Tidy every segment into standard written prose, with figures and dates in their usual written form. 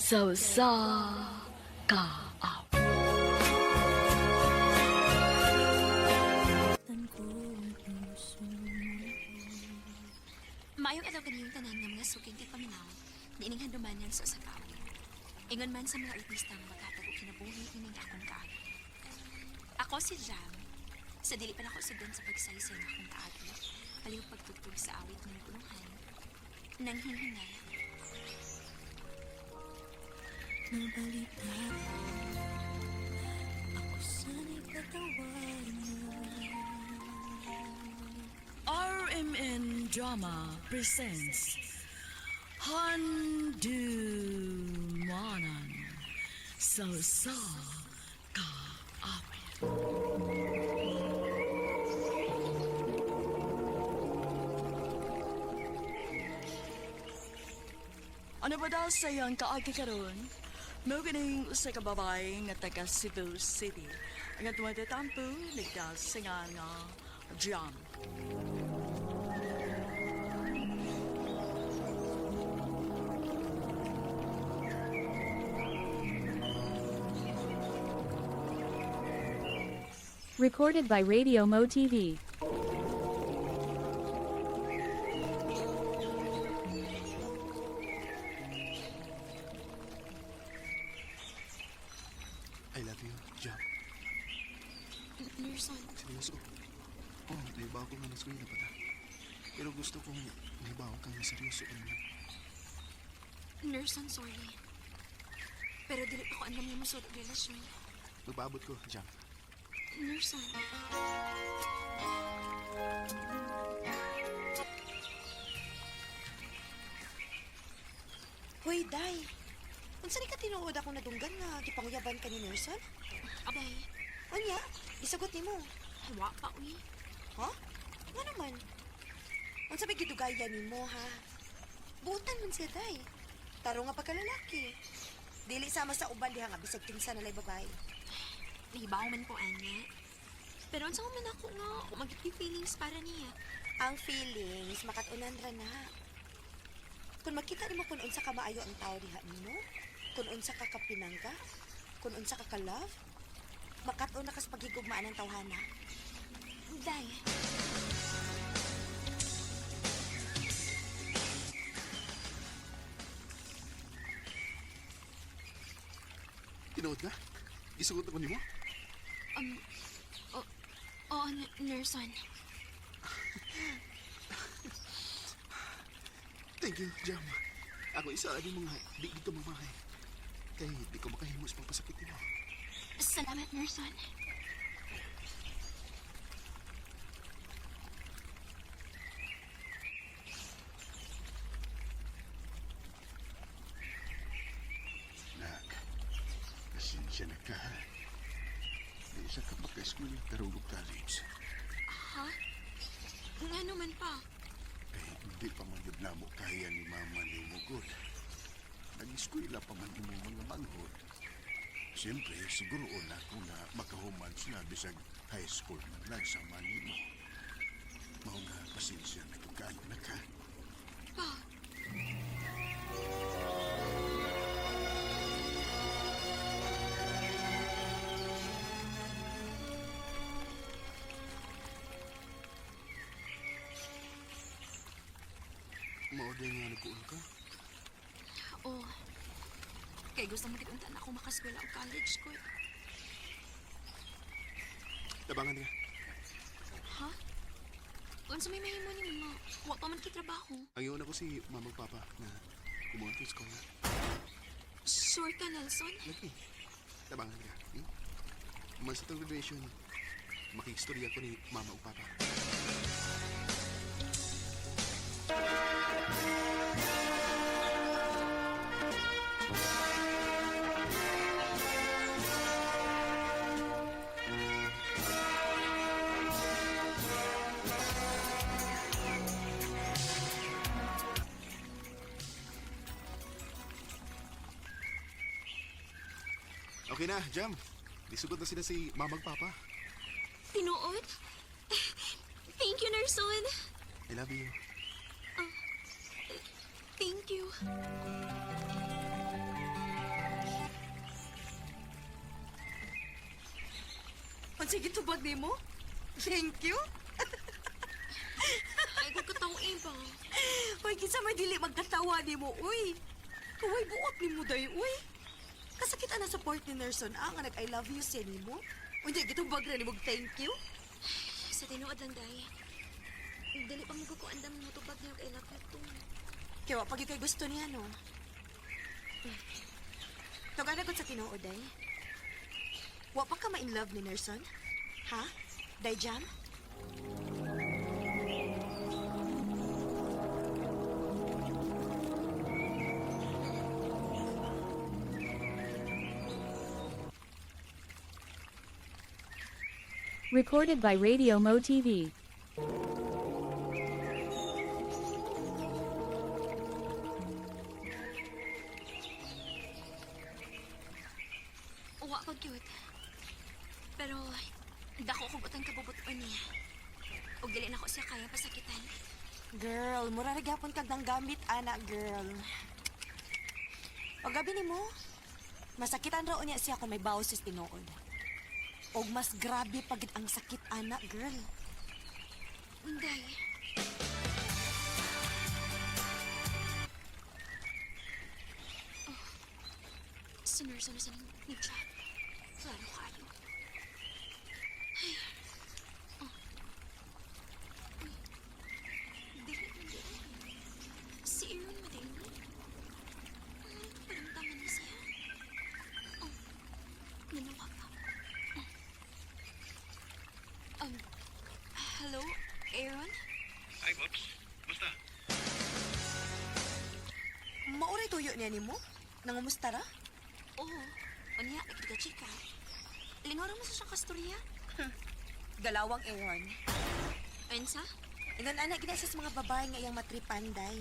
Sa usa ka awit. Maayong adlaw kaniyong tanan nga mga suking tigpaminaw, niining handumanan sa usa ka awit. Ingon man sa mga artista nga maghatag og kinabuhi ining akong kaagi. Ako si Jam. Sa dili pa nako sugdan sa pagsaysay ng akong kaagi, palihog pagtugtog sa awit ng pulunghan, nang hinhinay ako. Nabalita ako sana'y patawarin mo. RMN Drama presents Handumanan sa usa ka awit. Ano ba daw sa iyang kaagi karon? Mao ganing usa ka babae nga taga Cebu City. Ang tumatatampo nagdasingan nga Jam. Recorded by Radio Mo TV. I love you, Jam. Nerson, Seryoso. Oh, naibaw ko nga nag-eskwela pa ta. Pero gusto kong naibaw kang seryoso ka naman. Nerson, sorry. Pero dili pa ko andam nga mosud og relasyon. Magpaabot ko, Jam. Nerson. Hoy, Day. Unsa ni ka tinuod akong nadunggan nga gipanguyaban ka ni Nelson? Abay, Unya, gisugot nimo. wa pa uy. Ha? Nga naman? Unsa may gidugayan nimo, ha? Buotan man siya, Day. Tarong nga pagkalalaki. Dili sama sa uban diha nga bisag kinsa na lay babae. Nahibaw man ko anya. Pero unsa man ako nga magiging feelings para niya. Ang feelings makat-unan ra na. Kung makita nimo kung unsa ka maayo ang tao diha nimo, kung unsa ka kapinangga, kung unsa ka ka-love, makat-on na kas paghigugmaan ang tawhana. Day, Tinuod ka? Isugot ako nimo? oh, oh, Nerson. Thank you, Jam. Ako isa ani mga di dito mamahay. Kay di ko makahimo sa pagpasakit nimo. Salamat, Nerson. Nak, pasensya na ka. Ha? Di sa ka maka-eskwela karong og college. Ha? Nga naman pa. Eh, hindi pa man gyud namo kaya ni mama ni Mugod. Nag-eskwela pa man imo mga manghod. Siyempre, siguro na ko nga makahuman sila bisag high school man lang sa nimo. Mao nga pasensya na kung kaayo na ka. Pa, Mao din nga nagkuon ka. oh. Kay gusto mo unta na ako makaskwela og college ko. Tabangan ka. Ha? Unsa may mahimo nimo nga? Wa pa man kay trabaho. Ang iwan ako si mama ug papa na kumuha ko eskwela. Sure ka, Nelson? Lagi. Tabangan ka. Man sa itong graduation, makikistorya ko ni mama ug papa. Okay na, Jam. Isugot na sila si mama ug papa. Tinuod? Thank you, Nerson. I love you. Thank you. Unsay gitubag nimo? Thank you. Ay, kung katawa eh ba? Uy, kinsa may dili magkatawa nimo, uy. Kaway buot nimo day, uy. Kasakit ana support ni Nerson ah, nga nag I love you siya nimo. Unya gitubag ra nimo og thank you. Sa tinuod lang, day. Dili pa mo ko andam mo tubag niyo kay love you too. Kaya wa pag kay gusto niya no. Tugana ko sa tinuod day. Wa pa ka ma-in love ni Nerson? Ha? Day Jam? Recorded by Radio Mo TV. Uwa pa gyud. Pero dako kog utang kabubuton niya. Ug dili na ko siya kaya pasakitan. Girl, mura ra gyapon kag gamit ana, girl. O gabi nimo, masakitan ra unya siya kung may bawas sa tinuod. Og mas grabe pagid ang sakit ana, girl. Unday. Oh, si Nurse na sa nag-chat. Klaro kayo. Ay. Oh. Uy. Dili, dili. Si Aaron Madeni. Ay, paramdaman niya siya. Oh, nanuwag pa. Oh. Hello, Aaron? Hi, Pops. Basta, Mauray tuyo niya nimo? Nangumusta ra? Oo. Unya, nakita chika. Lingaw mo sa siyang kasturya. Galawang Aaron. Ensa? Ingon ana gina siya sa mga babae nga iyang matripan day.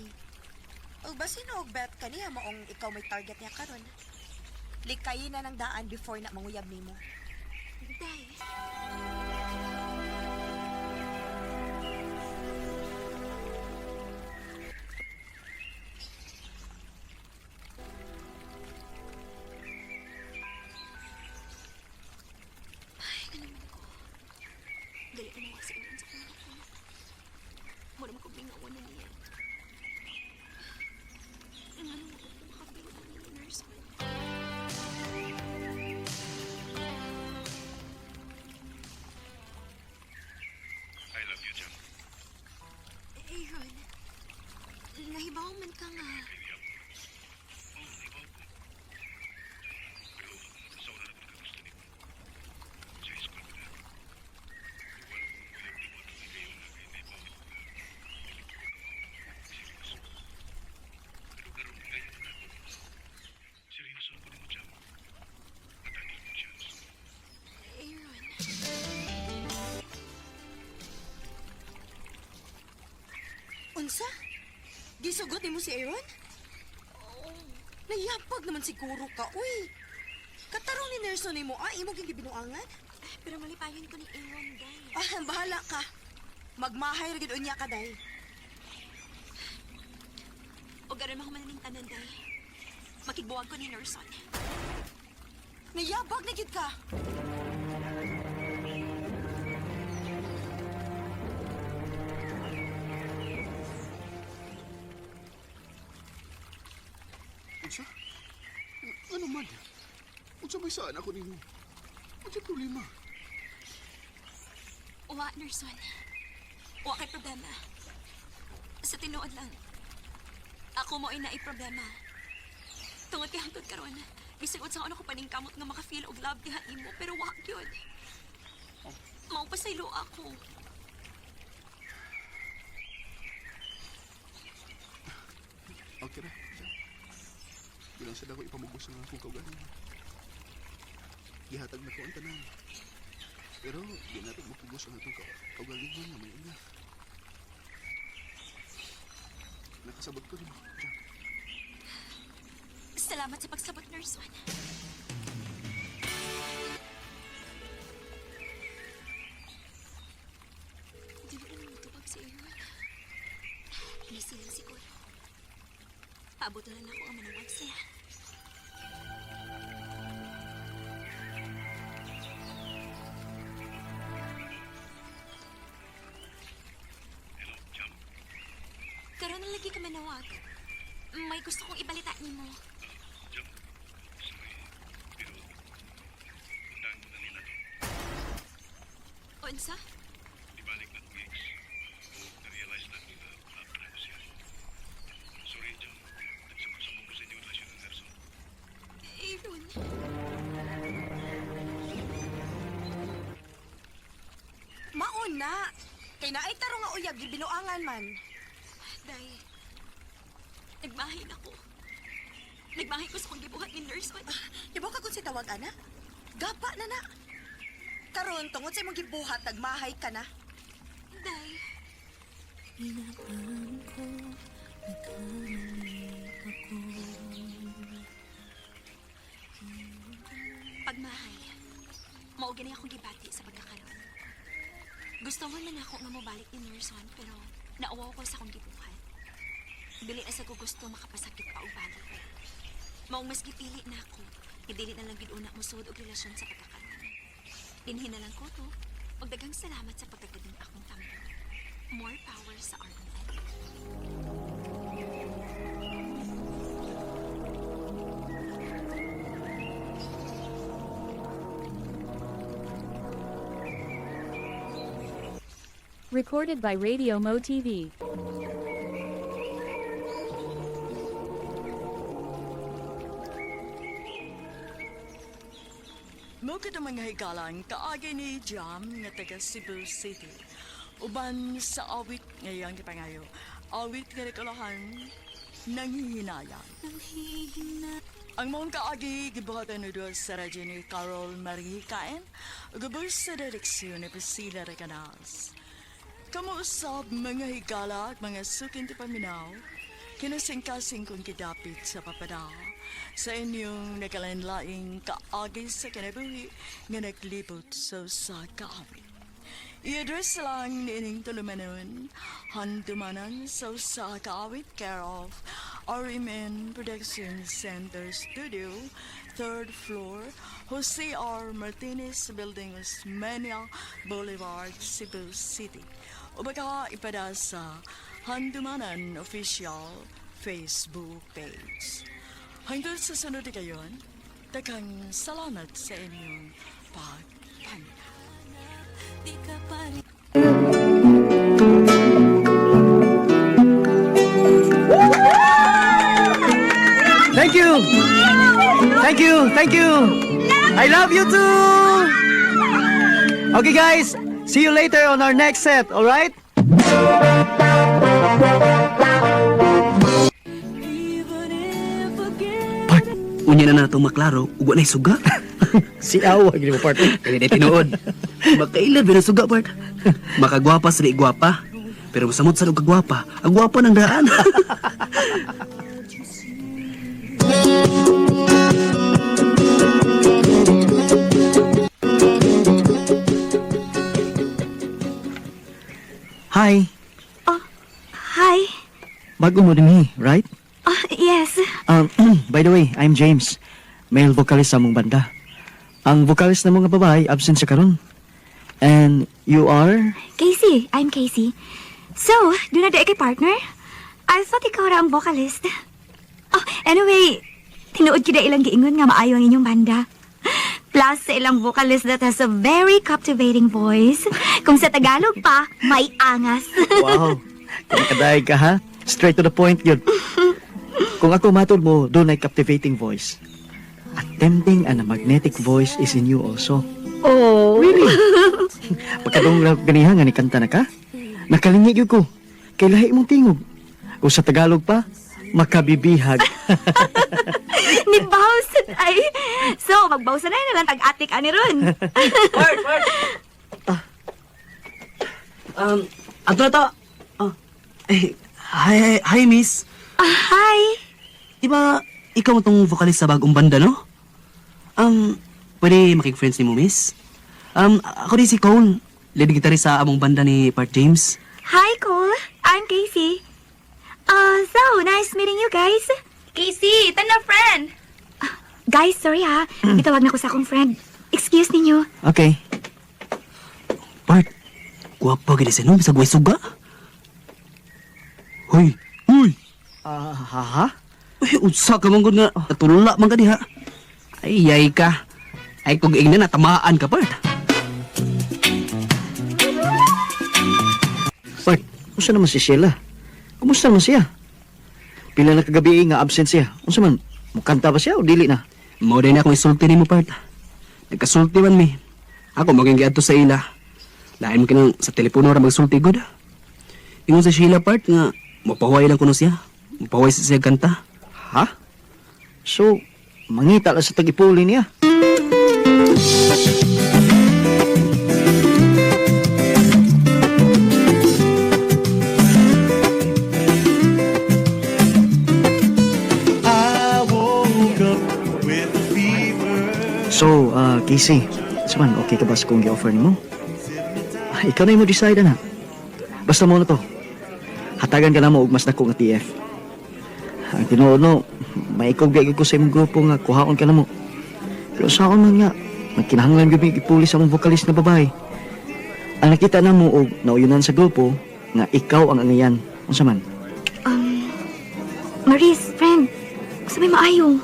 Og basin og bet kaniya maong ikaw may target niya karon. Likayin na ng daan before na manguyab nimo. Day. Ay, ganun man ko. Dali na mga sa iwan sa kong anak ko. Mura makabingawan na niya. Nga naman ako makapilo na ni nurse ko. I love you, Jam. Aaron, nahibaw man ka nga. Kay Yap. Oo, oh, ibaw ko. Pero sa una na ko nakagusto ni Sa school ko na. Wala kong uyab ni mo at kayo na kay naibaw ko na. Dili ko ka seryoso. Pero karon kaya na ako. Seryoso ko ni mo, Jam. Matagi mo chance. Aaron. Unsa? Gisugot nimo si Aaron? Oo. Nayapag naman siguro ka, uy. Katarong ni Nerson nimo ah, imo gyud gibinuangan? Pero malipayon ko ni Aaron, day. Ah, bahala ka. Magmahay ra gid unya ka day. O garon mahuman ning tanan, day. Makigbuwag ko ni Nerson. Nayabag na gid ka. Unsa? Ano man? Unsa may saan ako ninyo? Unsa problema? Uwa, Nerson. Uwa kay problema. Sa tinuod lang, ako mo ay naay problema. Tungod kay hangtod karon, bisag unsa ano ko paningkamot nga maka-feel og love diha nimo, pero wa gyud. Mao pa sa ilo ako. Okay ra. Siya. Bilang sa dako ipamugos ang akong kaugalingon. Gihatag na ko ang tanan. Pero di natin mapugos ang atong kaugalingon nga may una. Nakasabot ko rin. Siya. Salamat sa pagsabot, Nerson. Di ba naman matubag si Aaron? Busy lang siguro. Paabot na lang ako ang manawag siya. lagi ka manawag. May gusto kong ibalita nimo. Jam, sorry. Pero, undang mo na nila to. Unsa? Ibalik na akong ex. O na-realize na ko na love na ko siya. Sorry, Jam. Nagsamang-samang ko sa inyo relasyon ng Nelson. Aaron. Mauna! Kay naay tarong nga uyab, gibinuangan man. Day. Nagmahin ako. Nagmahin ko sa kong gibuhat ni Nurse. Ibo ka kung si tawag, ana? Gapa na na. Karon, tungod sa imong gibuhat, nagmahay ka na. Day. Inaalam ko, nagkamali ako. Pagmahay. Mao gani akong gibati sa pagkakaroon. Gusto man man ako nga mobalik ni Nurse pero nauwaw ko sa akong gibuhat. Dili na sa ko gusto makapasakit pa og balik. Maong mas gipili na ako, nga dili na lang gid una mosuod og relasyon sa pagkakaroon. Dinhi na lang ko to. Ug daghang salamat sa pagtagad ng akong tampo. More power sa RMN. Recorded by Radio Mo TV. Mo kita mga higalan kaagi ni Jam nga taga Cebu City. Uban sa awit ngayang gipangayo. Awit nga nakalahan nanghihinayang. Nanghihina Ang mong kaagi gibuhatan ni Diyos sa radyo ni Carol Marie Kaen, gubos sa direksyon ni Priscilla Recanas. Kamuusap mga higala at mga sukin ti paminaw, kinasingkasing kong gidapit sa papada, sa inyong nakalanlaing kaagi sa kinabuhi nga naglibot sa usa ka kaawit. I-address lang niining tulumanon, handumanan sa usa kaawit care of RMN Production Center Studio, third floor, Jose R. Martinez Building, Osmeña Boulevard, Cebu City. O baka ipada sa Handumanan Official Facebook page. Hanggang sa sunod na kayon, daghang salamat sa inyong pagpaminaw. Di ka pa rin Thank you! Thank you! Thank you! I love you too! Okay guys, see you later on our next set, alright? Even if again Part, unya na nato maklaro, ug wa na'y suga. Si Awa, gini mo part. Kaya na tinuod. Makaila ba suga, part? Makagwapa sa di gwapa. Pero masamot sa og kagwapa, ang gwapa ng daan. Hi, Hi. bago mo din eh, right? Oh, yes. By the way, I'm James, male vocalist sa mong banda. Ang vocalist ng mga babae, absent sa karon. And you are? Casey. I'm Casey. So, do na kay partner? I thought ikaw ra ang vocalist. Oh, anyway, tinuod kita ilang giingon nga maayo ang inyong banda. Plus, sa ilang vocalist that has a very captivating voice. Kung sa Tagalog pa, may angas. Wow, kung kaday ka ha? Straight to the point yun. Kung ako matod mo, doon ay captivating voice. A tempting and a magnetic voice is in you also. Oh. Really? Pagkadong ra ganiha nga ni kanta na ka, nakalingi gyud ko. Kay lahi imong tingog. Kung sa Tagalog pa, makabibihag. Ni Bowson ay. So, magbawsan na lang tag-atik ani ron. Ato na to. Oh. Eh, hi, hi, hi, miss. Ah, hi. Di ba, ikaw tong vocalist sa bagong banda, no? Pwede makik-friends ni mo, miss? Ako din si Cole, lead guitarist sa among banda ni Part James. Hi, Cole. I'm Casey. So, nice meeting you guys. Casey, tanda friend! Guys, sorry ha. Itawag na ko sa akong friend. Excuse ninyo. Okay. Part, gwapa gini siya, no? Bisag way suga. Hoy, huy! Ah, ha, ha? Uy, unsa ka man gud nga natulula man ka diha. Ay, yay ka. Ay, kung ingnan natamaan ka, part. Part, unsa naman si Sheila? Kumusta naman siya? Pila na kagabi nga absent siya. Unsa man, mukanta ba siya o dili na? Mao din akong isulti nimo, part. Nagkasulti man mi. Ako maging giadto sa ila. Lain mo kinang sa telepono ra magsulti gud. Ingon sa Sheila part nga mapahuway lang kuno siya. Mapahuway sa siya kanta. Ha? So, mangita lang sa tagipuli niya. So, Casey, Saman, okay ka ba sa kung gi-offer nimo? Ah, ikaw na yung mo decide na. Basta mo na to. Hatagan ka na mo og mas dako nga TF. Ang tinuod no, maikog gyud ko sa imong grupo nga kuhaon ka na mo. Pero saon man nga, nagkinahanglan gyud mi ipuli sa among vocalist na babae. Ang nakita na mo og nauyunan sa grupo nga ikaw ang angayan. Unsa man? Maris, friend, gusto may maayo.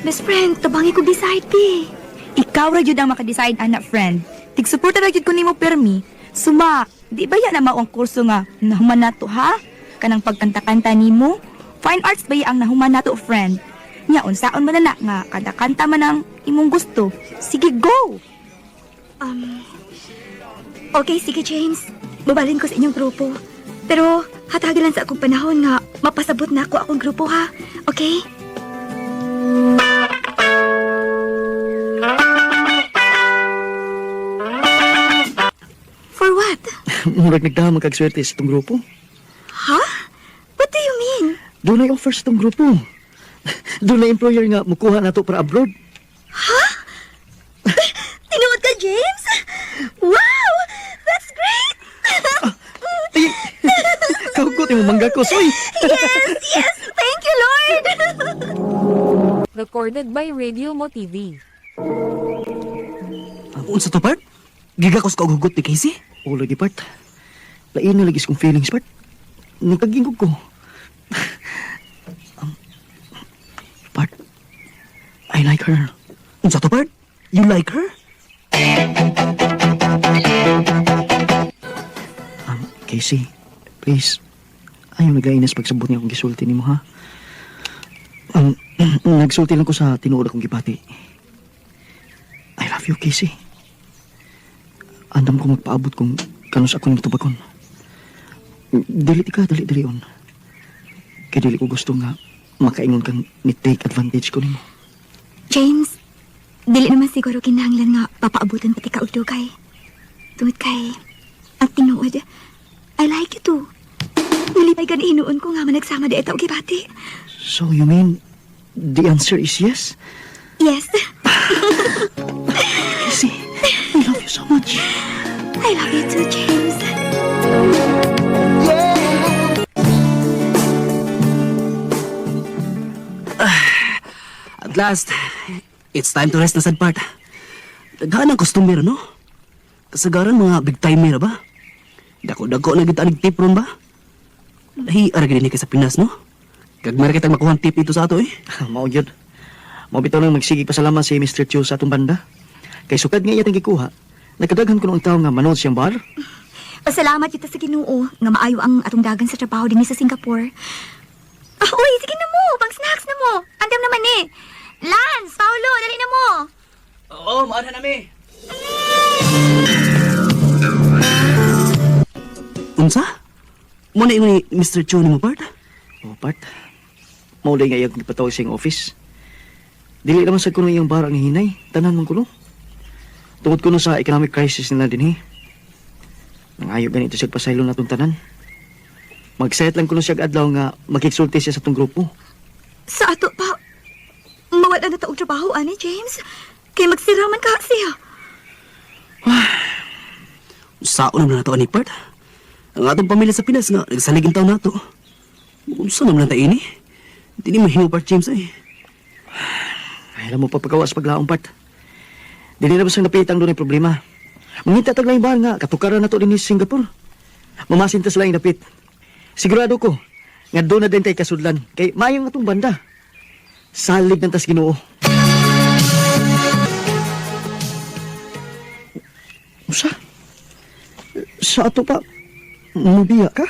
Best friend, tabangi ko decide, bi. Ikaw ra jud ang makadecide ana friend. Tig-suporta ra jud ko nimo permi. Suma, di ba yan na mao ang kurso nga nahuman nato ha? Kanang pagkanta-kanta nimo? Fine arts ba ang nahuman nato friend? Nya unsaon man na na nga kanta-kanta man ang imong gusto. Sige go. Okay, sige, James. Babalin ko sa inyong grupo. Pero hatagin lang sa akong panahon nga mapasabot na ako akong grupo, ha? Okay? For what? Murag nagdama kag swerte sa itong grupo. Ha? What do you mean? Doon ay offer sa itong grupo. Doon na employer nga mukuha na to para abroad. Tinuod ka, James? Wow! That's great! Ay, kahugot yung mangga ko, soy. Yes, yes! Thank you, Lord! Recorded by Radio Mo TV. Unsa to, part? Gigakos ka og hugot ni Casey? O lagi, part. Lain na lagi kong feelings, part. Nagkagingog ko. Part, I like her. Unsa to, part? You like her? Casey, please. Ayaw nagainas pagsabot niya akong gisulti nimo ha. Nagsulti lang ko sa tinuod akong gibati. I love you, Casey. Andam ko magpaabot kung kanus ako ng tubakon. Dili ka, dali dali on. Kay dili ko gusto nga makaingon kang ni take advantage ko nimo. James, dili naman siguro kinahanglan nga papaabutan pati ka og dugay. Tungod kay ang tinuod, I like you too. Nalipay ka na hinuon ko nga managsama di ita og gibati. So you mean the answer is yes? Yes, Casey, I love you so much. I love you too, James. At last, it's time to rest na sad part. Daghan ang customer, no? Kasagaran mga big timer ba? Dako-dako na kita tip ron ba? Lahi ara gid ni kay sa Pinas, no? Gagmay ra kitang makuha ang tip dito sa ato eh. Mao gyud. Mao bitaw nang magsige pasalamat si Mr. Chu sa atong banda. Kay sukad nga iya tang gikuha, nagkadaghan kuno ang tawo nga manood siyang bar. Pasalamat kita sa Ginoo nga maayo ang atong dagan sa trabaho dinhi sa Singapore. Ah, uy, sige na mo, pang snacks na mo. Andam naman eh. Lance, Paolo, dali na mo. Oo, maana nami. Unsa? Mo na ingon ni Mr. Chu nimo part? Oh, part. Mao nga iyang gipatawag sa iyang office. Dili naman sa kuno iyang bar ang hinay, tanan man kuno. Tungod kuno sa economic crisis nila dinhi. Nangayo ganito siya pasaylo natong tanan. Mag-set lang kuno siya og adlaw nga makigsulti siya sa atong grupo. Sa ato pa, mawala na ta og trabaho, ani James. Kay magsiraman ka siya. Saon naman na to ani part? Ang atong pamilya sa Pinas nga nagsalig ang taon nato. Unsa naman ta ini? Di ni mahimo part James ay. Ay, alam mo papagawa sa paglaong part. Dili na basang napitang doon ay problema. Mangita tag laing bar nga katukaran na to dinhi sa Singapore. Mamasin ta sa laing dapit. Sigurado ko, Nga doon na din tay kasudlan. Kay maayong atong banda. Salig ng tas Ginoo. Usa? Sa ato pa, mubiya ka?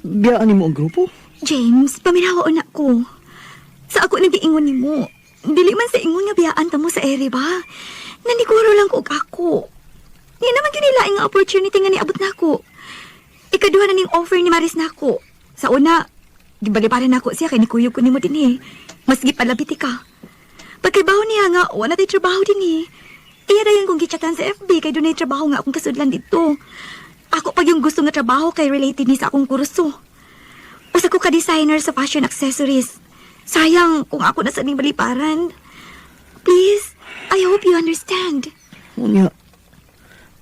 Biyaan nimo ang grupo? James, paminawaon na ko. Sa ako nag-iingon nimo. Dili man sa ingon nga biyaan ta mo sa ere ba? Naniguro lang ko og ako. Di naman kinilaing nga opportunity nga niabot nako. Ikaduha na ning offer ni Maris nako. Sa una, gibaliparan nako siya kay nikuyog ko nimo dinhi. Mas gipalapit ka. Pagkibaw niya nga wala tay trabaho dinhi. Iya dayon kong gichatan sa FB kay dunay trabaho nga akong kasudlan didto. Ako pag yung gusto nga trabaho kay related ni sa akong kurso. Usa ko ka designer sa fashion accessories. Sayang kung ako na sa ning baliparan. Please, I hope you understand. Unya,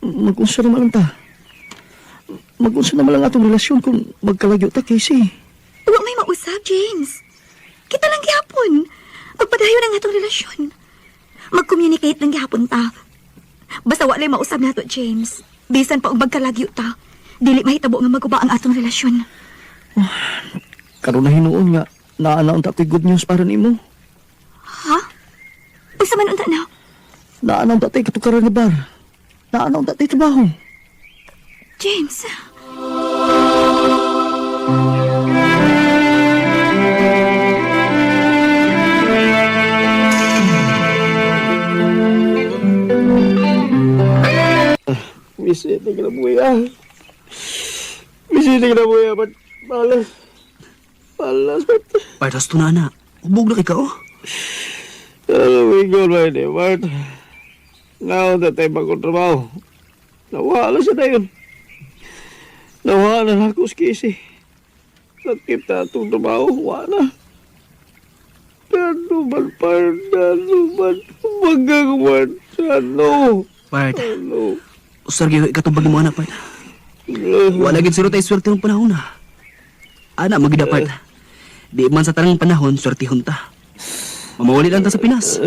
mag-unsa naman lang ta. Mag-unsa naman lang atong relasyon kung magkalagyo ta, Casey. Wa may mausap, James. Kita lang gihapon. Magpadayon ang atong relasyon. Mag-communicate lang gihapon ta. Basta wa lay mausab nato, James. Bisan pa og magkalagyo ta. Dili mahitabo nga maguba ang atong relasyon. Karon na hinuon nga, naa na unta ko'y good news para nimo. Ha? Unsa man unta na? Naa na unta ta'y katukaran ni bar. Naa na unta ta'y trabaho. James. Misete ka na buya. Misete ka na buya, but malas. Malas, but... Part, hasto na, ana. Hubog na kay ka, oh. Ano may goal ba yun, Bart? Ngaon na tayo bagong trabaho. Nawala siya na yun. Nawala na ako sa Casey. Nakita itong trabaho, wala. Ano man, Bart? Ano man? Magagawa? Ano? Part, Ano? usar gyud ikatubag nimo ana, part. Wala gid suro tay swerte ng panahon na. Ana magida part. Di man sa tanang panahon swertihon ta. Mamawali lang ta sa Pinas.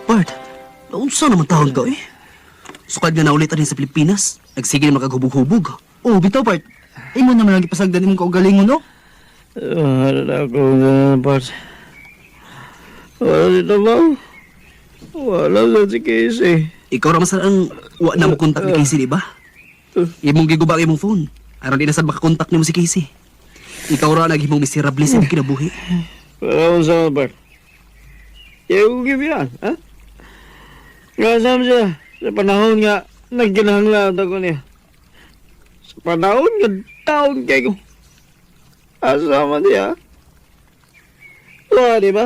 Part, naunsa naman taon ka eh? Sukad nga naulit rin sa Pilipinas, nagsige na makaghubog-hubog. Oh, bitaw part. Imo naman lang gipasagdan imong kaugalingon, no? Wala ako na, Bart. Wala si trabaho. Wala sa si Casey. Ikaw ra man sad ang wa na mo kontak ni Casey, di ba? Imong giguba ang imong phone. Aron di na sad makakontak nimo si Casey. Ikaw ra naghimong miserable sa imong kinabuhi. Wala akong sama, Bart. Kaya ko gibiyan, ha? Nga saan siya? Sa panahon nga, nagkinahanglan ako niya. Sa panahon nga, taon kay ko. Asama niya. Wala, di ba?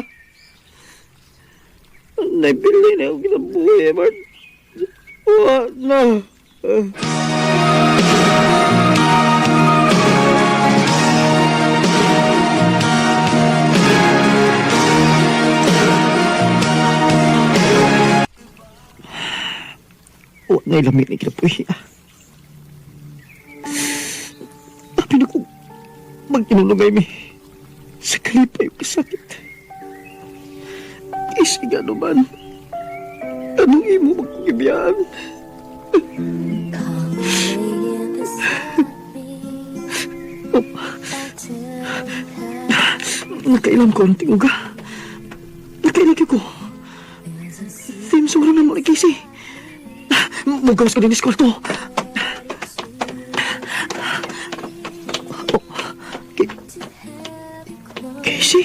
Naipili na ako kinabuhi, eh, Bart. Wala na. Wa na ilamit ni kinabuhi, ah. Abi na kung magtinulungay mi sa kalipay o kasakit. Isig ano man, anong imo magkugibiyaan? Oh. Nakailam ko ang tinguga. Nakailag ko. Theme song rin mo ni Casey. Mugawas ko din is kwarto. Oh, Casey?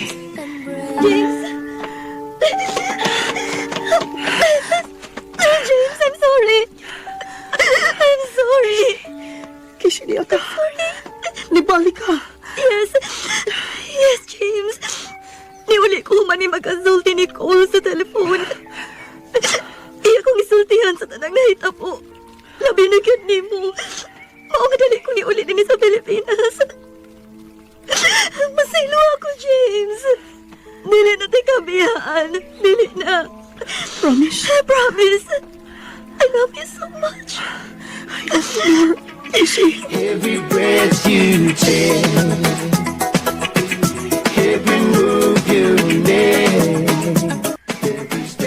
James. James, I'm sorry. I'm sorry. Casey, niya ka. Nibalik ka. Yes. Yes, James. Niuli ko man ni mag-asulti ni Cole sa telephone. nahitabo. Labi na gyud nimo. Mao nga dali ko ni uli dinhi sa Pilipinas. Masaylo ako, James. Dili na tayo kabiyaan. Dili na. Promise? I promise. I love you so much. I love you more, Casey. Every breath you take, every move you make.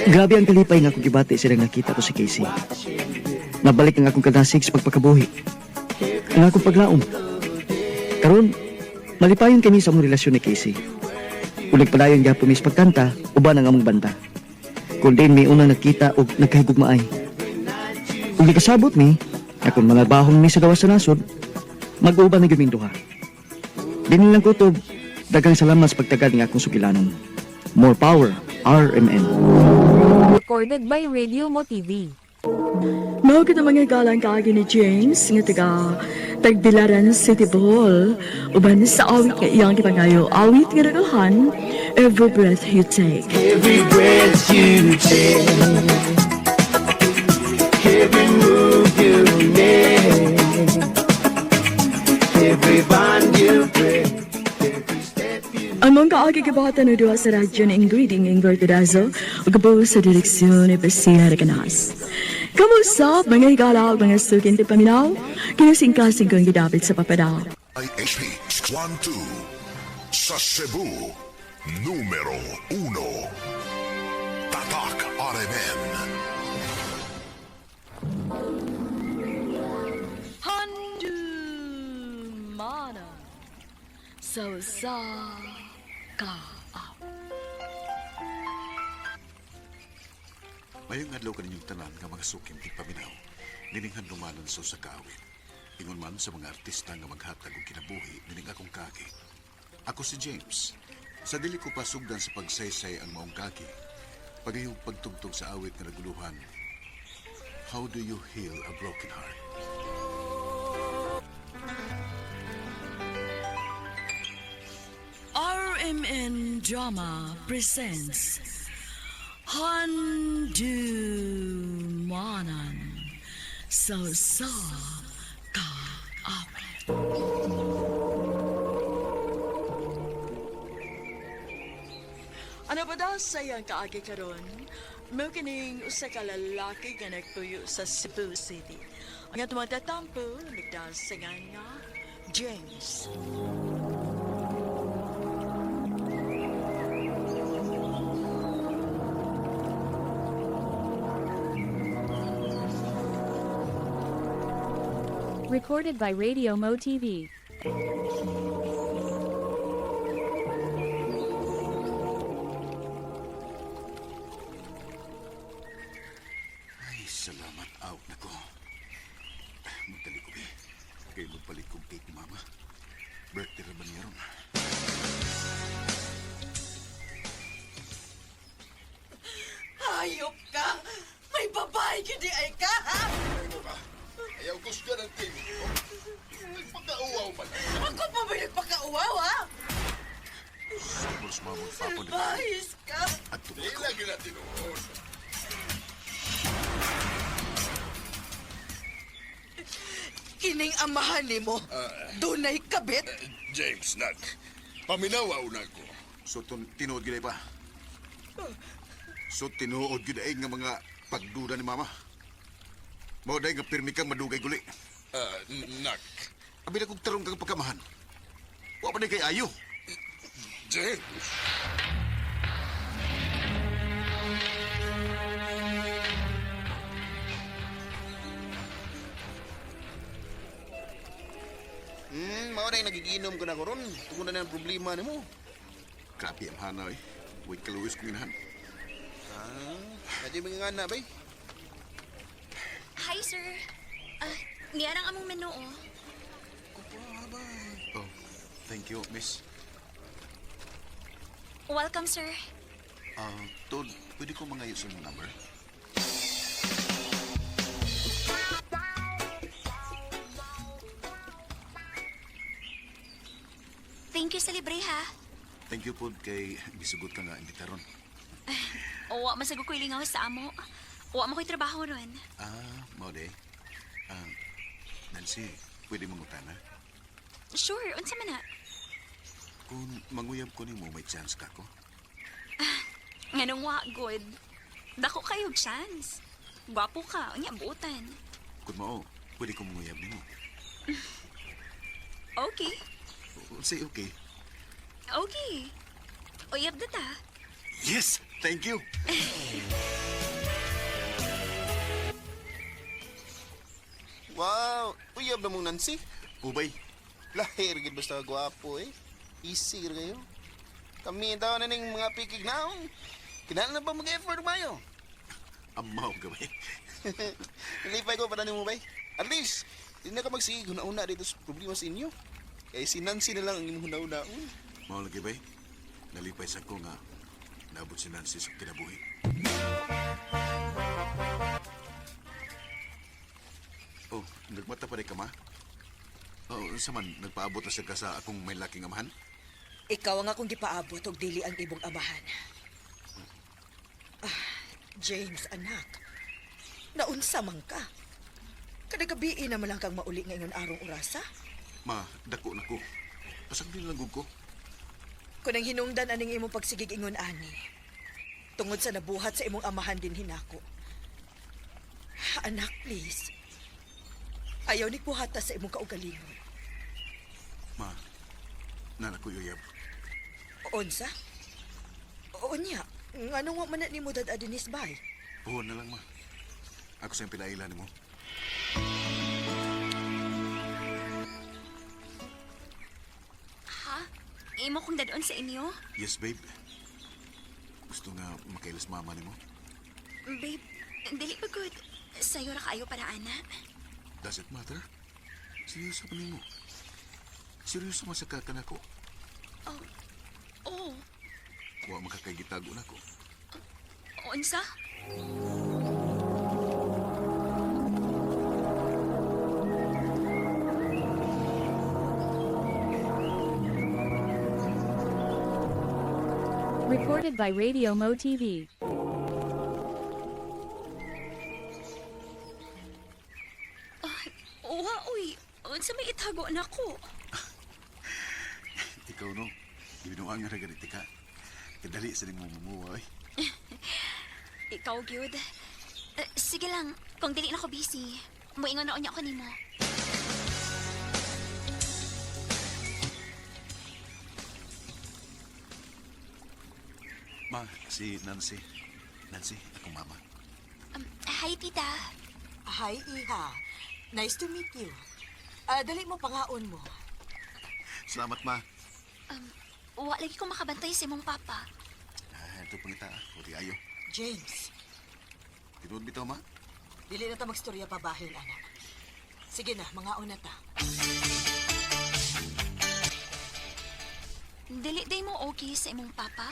Grabe ang kalipay nga akong gibati silang nakita ko si Casey. Nabalik ang akong kadasig sa pagpakabuhi. Ang akong paglaom. Karon, malipayon kami sa among relasyon ni Casey. Ug nagpadayon gihapon mi sa pagkanta uban ang among banda. Kun diin mi unang nakita og nagkahigugmaay. Ug nikasabot mi nga kung manabahong mi sa gawas sa nasod, mag-uuban na gyud ming duha. Dinhi lang kutob, daghang salamat sa pagtagad nga akong sugilanon. More power, RMN. Recorded by Radio Mo TV. Mao kita mga galang kaagi ni James nga taga Tagbilaran City Bohol uban sa awit nga iyang gipangayo, awit nga nagulhan, Every Breath You Take. Every breath you take, every move you make, every bond you break, every step you Ang mga kaagi gibata na duha sa radyo ni Ingrid Inging Vertudazo ug gabo sa direksyon ni Priscilla Recanas. Kamusta mga higala ug mga sukin ti paminaw? Kinasingkasing kong gidapit sa papadao. IHP 12 sa Cebu, numero 1. Tatak RMN. Handumana sa usa ka. Mayong adlaw kaninyong tanan nga mga sukim tigpaminaw. Nining handumanan sa usa ka awit. Ingon man sa mga artista nga maghatag og kinabuhi nining akong kagi. Ako si James. Sa dili ko pasugdan sa pagsaysay ang maong kagi. Pagayong pagtugtog sa awit nga naguluhan. How do you heal a broken heart? RMN Drama presents Handumanan sa usa ka awit. Ano ba daw sa iyang kaagi karon? Mao kining usa ka lalaki nga nagpuyo sa Cebu City. Ang atong tatampo nagdasingan nga James. Recorded by Radio Mo TV. Ay, salamat out na ko. Magdali ko, be. Kay magpalit kong cake ni Mama. Birthday ra ba niya ron? Hayop ka! May babae gidi ay ka, ha? Ano ba? Ayaw kusgan ang TV ko. Nagpagkauaw pa lang. Ako pa ba nagpakauwaw, ha? Sumos mama at papa na. Salbahis ka! At tumako. Lagi na tinuod. Kining amahan nimo, dunay kabit. James, nag. Paminawaw na ko. So, tinuod gid ay pa. So, tinuod gid ay nga mga pagduda ni Mama. Mao day nga pirmi kang madugay guli. Nak. Abi na kong tarong kang pagkamahan. Wa pa ni kay ayo. James. Mao na yung nagiginom ko na ko ron. Tungod na ang problema nimo. Grabe ang hana eh. Wait kaluwis kong inahan. Ah, kadyo mga nga na, bay. Hi, sir. Ah, niya ang among menu, oh. Oh, thank you, miss. Welcome, sir. Ah, tol, pwede ko mangayo sa imong number? Thank you sa libre, ha. Thank you po kay gisugot ka nga imbitaron. Owa, masago ko ilingaw sa amo. Wa mo ko'y trabaho ron. Ah, mao de. Ah, Nancy, pwede mangutana? Sure, unsa man na? Kung manguyab ko nimo, may chance ka ko? Nganong wa good. Dako kayo og chance. Gwapo ka, unya buotan. Kung mao, pwede ko manguyab nimo. Okay. Say okay. Okay. Uyab na ta. Yes! Thank you! Wow, uyab na mong Nancy. Ubay, Lahir gid basta gwapo eh. Easy ra kayo. Kami taon na ning mga pikig naon. Kinahanglan na ba mag-effort mayo? amaw ka bay. Nalipay ko para nimo bay. At least, di na ka magsigig huna-huna dito sa problema sa inyo. Kay si Nancy na lang ang imong huna-hunaon. Mao lagi bay. Nalipay sa ko nga naabot si Nancy sa kinabuhi. Oh, nagmata pa rin ka ma? Oh, unsa man nagpaabot na siya ka sa akong may laking amahan? Ikaw ang akong gipaabot og dili ang imong amahan. Ah, James, anak. Naunsa man ka. Kada gabi na man lang kang mauli ngayon arong orasa. Ma, dako na ko. Pasag din lang gud ko. Kung ang hinungdan aning imong pagsigig ingon ani. Tungod sa nabuhat sa imong amahan din hinako. Anak, please. Ayaw ni buhata sa imong kaugalingon. Ma, nana ko uyab. Onsa? Onya, nganong wa man na nimo dad adinis bay? Puhon na lang ma. Ako sa pinaila nimo. Ha? Imo kong dadon sa inyo? Yes, babe. Gusto nga makailas mama nimo. Babe, dili pa good. Sayo ra kaayo para ana. Does it matter? Seryoso pa nimo. Seryoso man sa kakanako. Oh. Oh, Wa makakaigitago nako. unsa? Recorded by Radio Mo TV. Ay, uwa, uy. Unsa may itago nako? Ikaw no, gibinuang nga ganiti ka. Kadali sa nimo mamuha eh. Ikaw gyud. Eh, sige lang, kung dili na ko busy, moingon na unya ko nimo. Ma, si Nancy. Nancy, akong mama. Hi, tita. Hi, Iha. Nice to meet you. Ah, dali mo pangaon mo. Salamat, ma. Wa lagi ko makabantay sa imong papa. Ah, ito pangita. Kuti ayo. James, Tinuod bitaw, ma. dili na ta magstorya pa bahin, anak. Sige na, mangaon na ta. Dili day mo okay sa imong papa?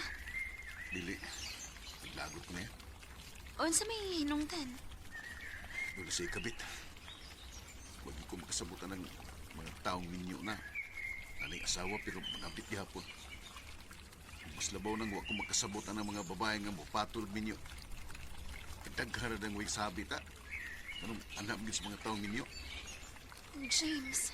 Dili. Naglagot ko na yan. Unsa may hinungdan? Doon na siya ikabit. Huwag ko makasabutan ng mga taong minyo na. Nanay asawa pero magabit gihapon. Mas labaw nang wa ko makasabutan ng mga babae nga mopatol minyo. Kadaghara ng way sabi ta. Anong anak gyud sa mga taong minyo? James.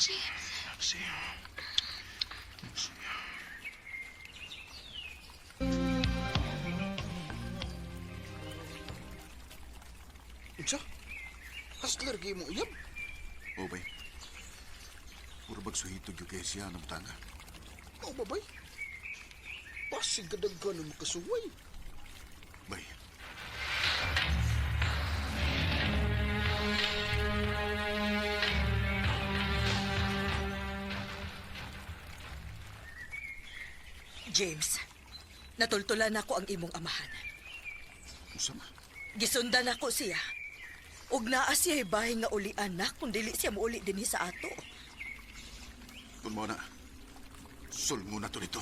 James. Nancy. Unsa? Hustler kay mo uyab? Oh, bay. Puro bagsuhito gyud kay siya ng tanga. Mao ba bay? Pasig kadaghan na makasuway. Bay. James, natultulan ako ang imong amahan. Unsa ma? Gisundan ako siya. Ug naa siya bahay nga uli anak kung dili siya muuli dinhi sa ato. Kung mo na. Sulmo na to nito.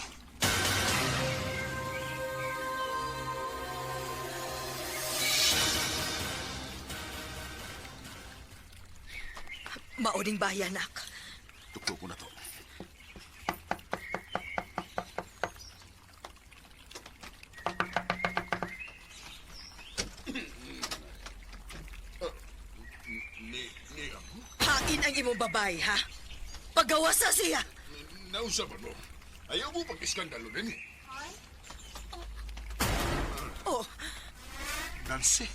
Mauding bayan, anak. Tukto ko na to. Hain ang imong babay, ha? Pagawasa siya! Nausa ba mo? Ayaw mo pag-iskandalo din eh. Oh, Nancy,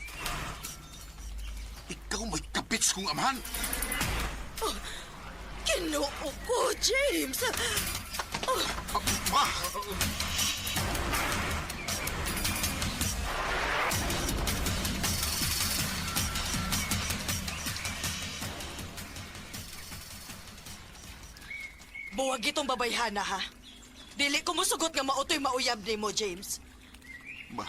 ikaw may kapits kong amahan. Oh, Ginoo ko, James! Oh, Ma! Buwag itong babayhana, ha? Dili ko musugot nga mautoy mauyab nimo, James. Ma,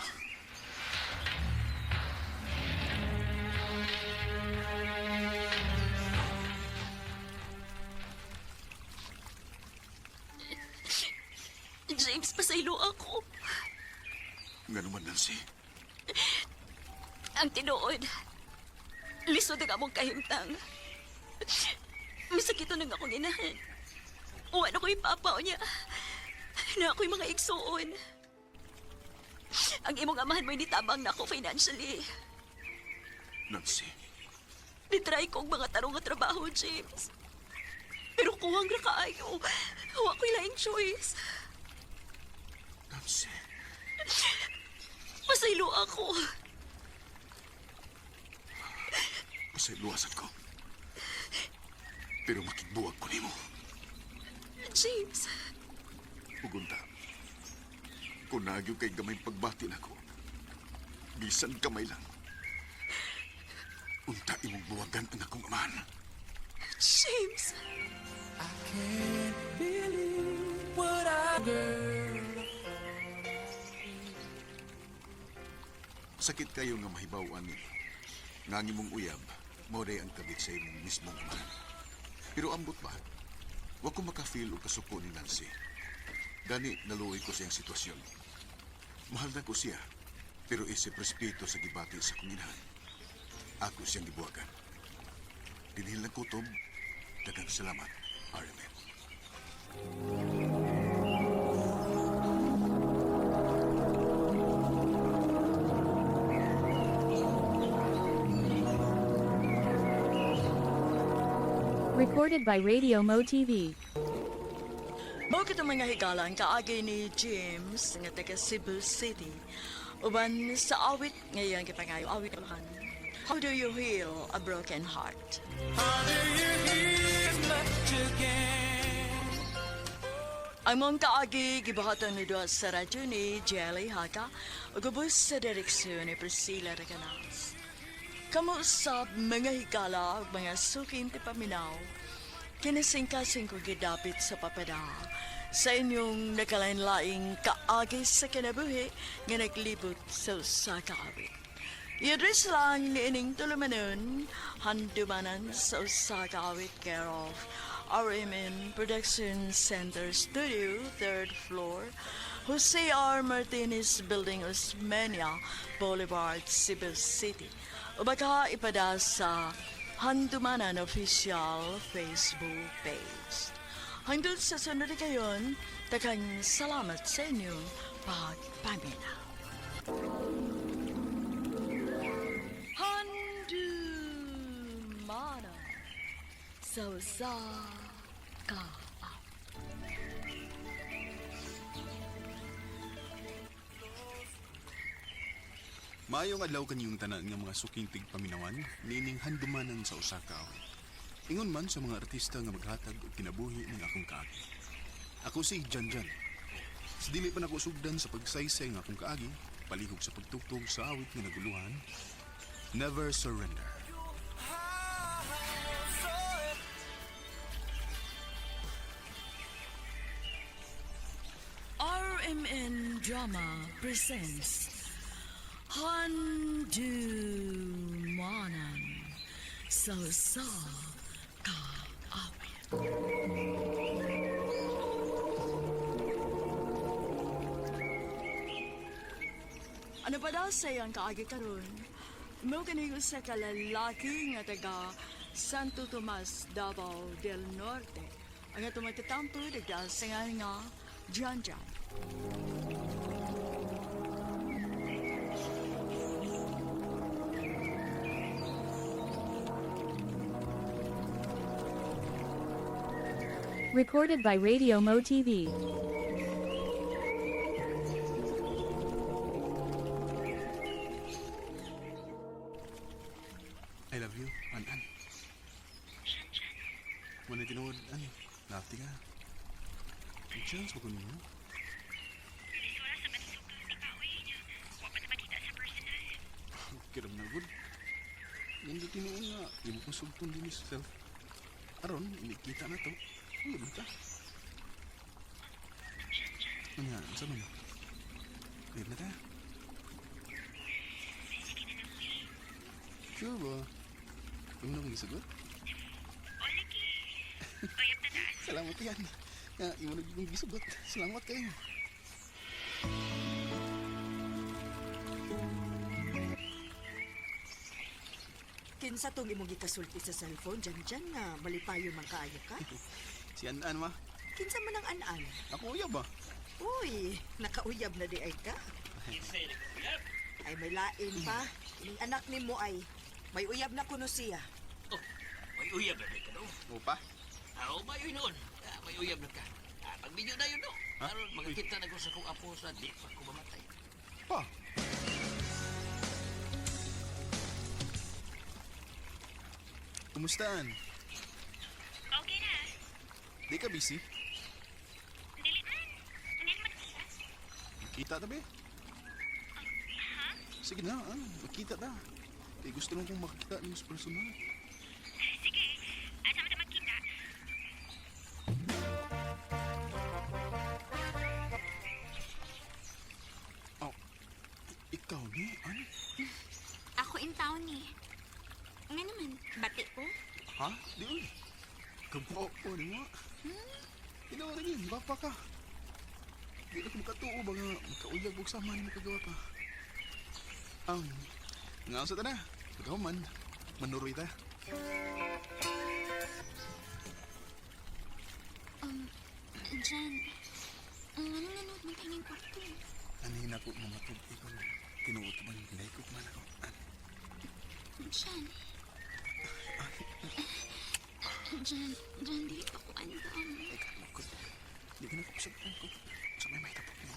James, pasaylo ako. nga naman, Nancy. Ang tinuod, lisod ang among kahimtang. Masakito nang akong inahan. Uwan ako ipapaw niya. Na ako'y mga igsuon. Ang imong amahan mo'y nitabang na ako financially. Nancy, Nitry ko ang mga tarong nga trabaho, James. Pero kuwang ra kaayo. Wa ko'y laing choice. Nancy. Pasaylo ako. Pasayloasan ko. Pero makigbuwag ko nimo. James, Ugunta. Kung nagyo kay gamay pagbati nako. Bisan kamay lang. Unta imong buwagan ang akong amahan. James. Sakit kayo nga mahibaw-an ni. Nga ang imong uyab, mao day ang kabit sa imong mismong amahan. Pero ambot ba? Wa ko maka-feel og kasuko ni Nancy. Gani naluoy ko siyang sitwasyon. Mahal na ko siya, pero isip respeto sa gibati sa kong inahan. Ako siyang gibuwagan. Dinhil ng kutob, daghang salamat, RMN. Recorded by Radio Mo TV. Mao kitong mga higala ang kaagi ni James nga taga Cebu City. Uban sa awit ngayon gipangayo awit kan. How do you heal a broken heart? Ang mong kaagi gibuhatan ni Dua sa radyo ni Jelly Haka ug ubos sa direksyon ni Priscilla Recanas. Kamo usab mga higala ug mga suking ti paminaw. Kinisingkasing ko gidapit sa papada sa inyong nakalain-laing kaagi sa kinabuhi nga naglibot sa usa ka awit. I-address lang niining tulumanon, handumanan sa usa ka awit care of RMN Production Center Studio, 3rd floor, Jose R. Martinez Building, Osmeña Boulevard, Cebu City. O baka ipada sa Handumanan Official Facebook page. Hanggang sa sunod kayon, takang salamat sa inyong pagpaminaw. Handumanan sa usa ka Maayong adlaw kaniyong tanan nga mga suking tigpaminawan, niining handumanan sa usa ka awit. Ingon man sa mga artista nga maghatag og kinabuhi ning akong kaagi. Ako si Janjan. Sa dili pa nako sugdan sa pagsaysay nga akong kaagi, palihog sa pagtugtog sa awit nga naguluhan, Never Surrender. RMN Drama presents Handumanan sa usa ka awit. Napada sa iyang kaagi karon. Mao kini usa ka lalaki nga taga Santo Tomas, Davao del Norte. Ang atong magtatampo nagdaan sa nga Jan Jan. Recorded by Radio Mo TV. I love you, An-an. Muna tinuod, an. Nafti ka. May chance ba ko ninyo? Kiram na good. Ganda tinuod nga. Imo kong sugtong din sa self. Aron, inikita na to. Ano ba ta? Ano nga, sa man? Live na ta. Sure ba? Yung nang gisagot? Salamat yan. Nga, imo na yung gisugot. Salamat kayo. Kinsa tong imong gikasulti sa cellphone dyan dyan nga malipayon man kaayo ka? Si An-An ma. Kinsa man ang an-an? Ako uyab ba? Uy, nakauyab na di ay ka. Ay may lain pa. Ining anak nimo ay may uyab na kuno siya. Oh, may uyab na ka no? Opa? Ah, oh, may noon. Ah, may uyab na ka. Ah, pag-video na yun, no? Aron, makakita na ko sa kong apo sa di pa ko mamatay. Pa? Kumusta, An? Okay na. Di ka busy? Dili man. Ngayon man kita. Makita ta be? Sige na, An. Makita ta. Di gusto lang kong makakita nimo sa personal. Sige. Asa man ta magkita? Oh, ikaw ni, An? Ako in town ni. Nga naman, bati ko. Ha? Di uy. Kabuo ko ni mo. Ikaw na rin, bapa ka. Di na ko makatuo ba nga makauyag og sama ni makagawa pa. Ang, nga sa ta na. Pagkahuman, manuroy ta. Jan, nga nang nanood man tayo ng kwarto. Anhin ako mga tubig ko. Tinuot man, ginaikog man ako. An, Jan. Jan, Jan, dili pa ko andam. teka, lukot. Di ka na ko usap ko. Sa may mahitapok mo.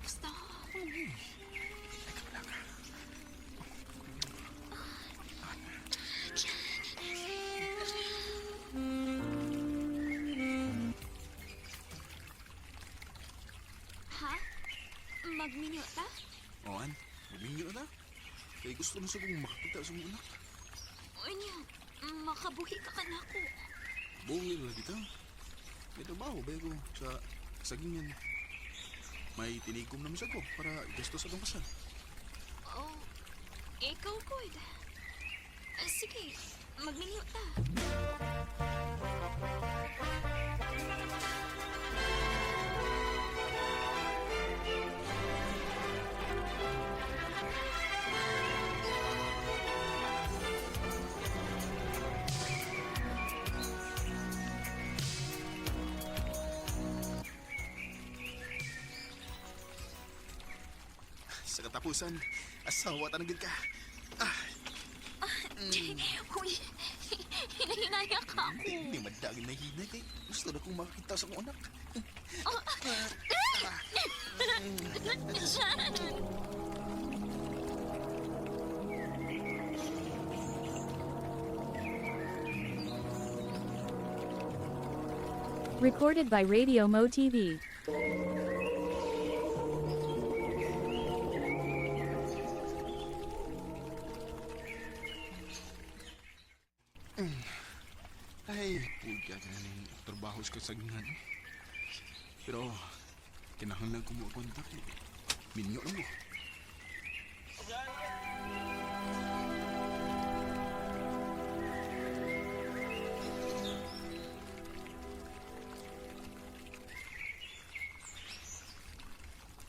Basta. Teka, wala ka. Ha? Magminyo ta? O, an, maminyo na ta. Kaya gusto na sa kong makakita sa mong anak. Unya, makabuhi ka kanako. Buong nila dito. May trabaho ba ko sa sagingan. May tinikom naman sa ko para gasto sa itong kasal. Oh, ikaw, good. Sige, magminyo ta. Sa katapusan, asawa tanagin ka. Ah, Uy, hinahinaya ka ako. hindi madagin na hinay kay gusto na kong makakita sa akong anak. Jan! Recorded by Radio Mo TV. Ay, pugya ka na ng trabaho sa kasagingan. Pero, kinahanglan ko mo kontak eh. Minyo na mo.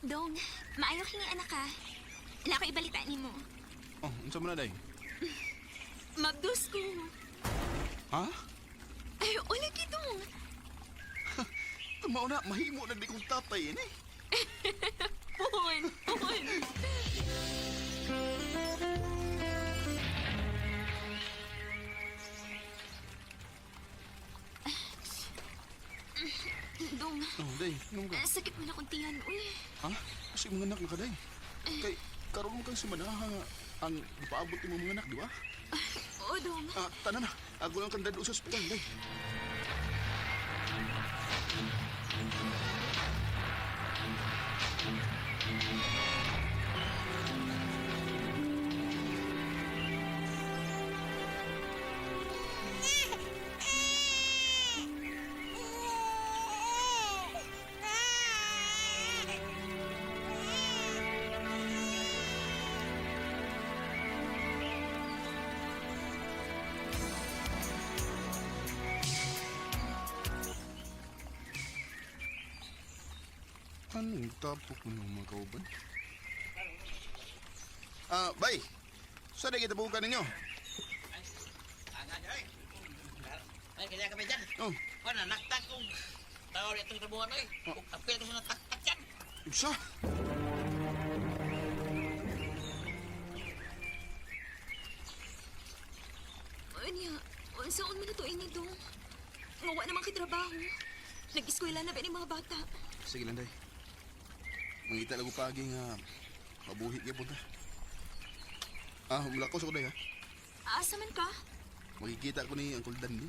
Dong, Maayo kini anak ka. Wala ko ibalita nimo. Oh, unsa man na day? Mabdus ko. Ha? Ay, wala gidong. Mao na, mahimo na di kong tatay ini. Pohon, pohon. Dong, Oh, day, ngam ka. sakit man akong tiyan. Uy, Ha? Kasi mga anak na ka, day. Kay, karon mo kang simanaha nga ang ipaabot mo mga anak, di ba? oo, Dong. Ah, tanan na. Ako lang kang dado sa ospital, day. Anong tapok mo ng mga kauban? Ah, bay. Saan na kita bukan ninyo? Ay, kaya kami dyan. Oh. Wala, naktak kong tao itong trabuhan ay. Oh. Apil ko sa nataktak dyan. Usa? Anya, saan man na to ini, Dong? Ngawa naman kay trabaho. Nag-eskwela na ba ni mga bata? Sige lang, day. Mangita lang ko paagi nga mabuhi gyapon ta. Ah, mula ko sa kuday ha. Asa man ka? Makikita ko ni Uncle Danny.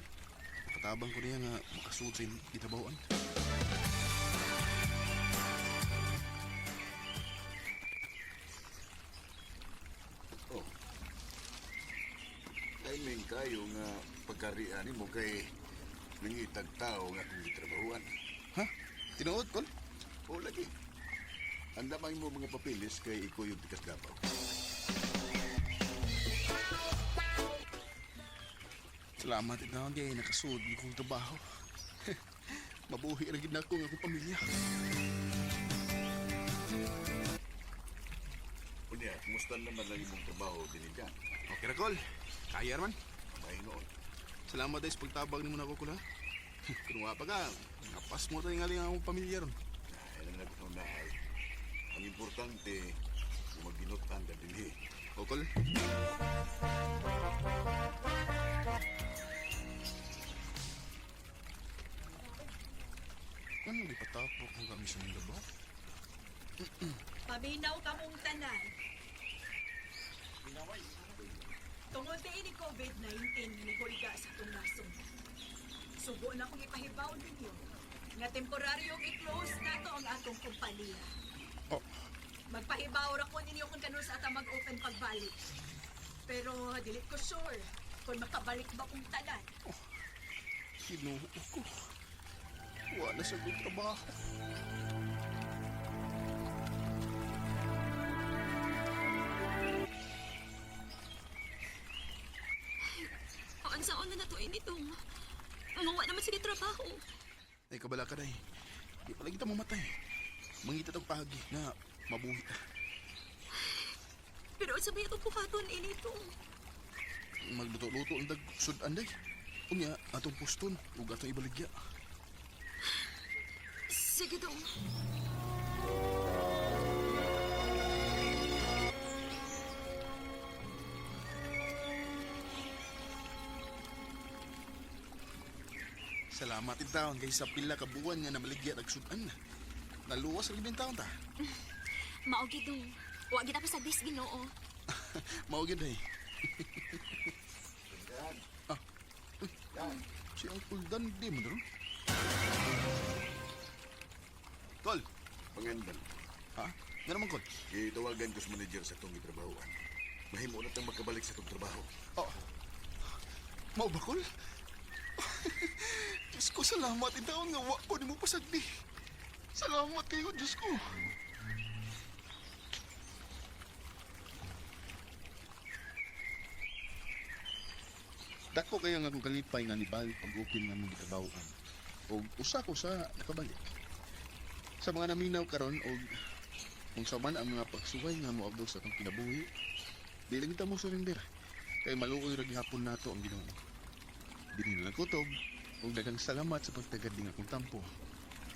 Patabang ko niya nga makasuot sa iyong gitrabahoan. Oh. Timing kayo nga pagkarian nimo kay nangitag tao nga akong gitrabahuan. Ha? Tinuod, Kol? O lagi. Anda man mo mga papilis kay ikaw yung tikas Davao. Salamat ito kay nakasuod yung kong trabaho. Mabuhi ra gid nako ang akong pamilya. Unya, kumusta naman lang imong trabaho dinhi dyan? Okay ra, Kol. Kaya man. May noon. Salamat dahil sa pagtabag nimo nako, Kol, ha? Kung wa pa ka, napas mo tayo nga ang akong pamilya ron. Ay, lang na na ay. Ang importante, kung maginutan ka dinhi. O, Kol. Ano di patapok ang kami sa mga ba? Paminaw kamong tanan. Tungod ni ini COVID-19 ni hulga sa atong nasod. Sugo na kong ipahibaw ninyo nga temporaryong i-close nato ang atong kompanya. Oh. Magpahibaw ra ko ninyo kung kanus ata mag-open pagbalik. Pero dili ko sure kung makabalik ba kong tanan. Kinuho ko. Wala sa kong trabaho. Ang saan na to ini, Dong? Ngawa naman sige trabaho. Ay, kabala ka day. Di pala kita mamatay. Mangita tag pagi na mabuhi ta. Pero sa may itong buhaton ini, Dong. Magluto-luto ang dag sudan day. Unya, atong puston ug atong ibaligya. Sige, Dong. Salamat in taon kay sa pila ka buwan nga namaligya tag sudan. Naluwas ra gid taon ta. Mao gid, Dong. Wa gid pa sa dis Ginoo. Mao gid day. Dan. Ah. Uy, si Uncle Dan di mo daron. Kol. Pangandal. Ha? Nga naman, Kol? Gitawagan ko sa manager sa itong gitrabahoan. Mahimo na tang makabalik sa itong trabaho. Oh. Mao ba, Kol? Diyos ko, salamat. Itaon nga, wa ko ni mo pasagdi. Salamat kayo, Diyos ko. Dako kayo nga kung kalipay nga nibalik pag-upin nga mong gitrabahoan. O usa ko sa nakabalik. Sa mga naminaw karon og Kung sa man ang mga pagsuway nga moabdog sa atong kinabuhi, di lang kita mo surrender. Kay maluoy ra gihapon nato ang Ginoo. Dili na lang kutob ug daghang salamat sa pagtagad ning akong tampo.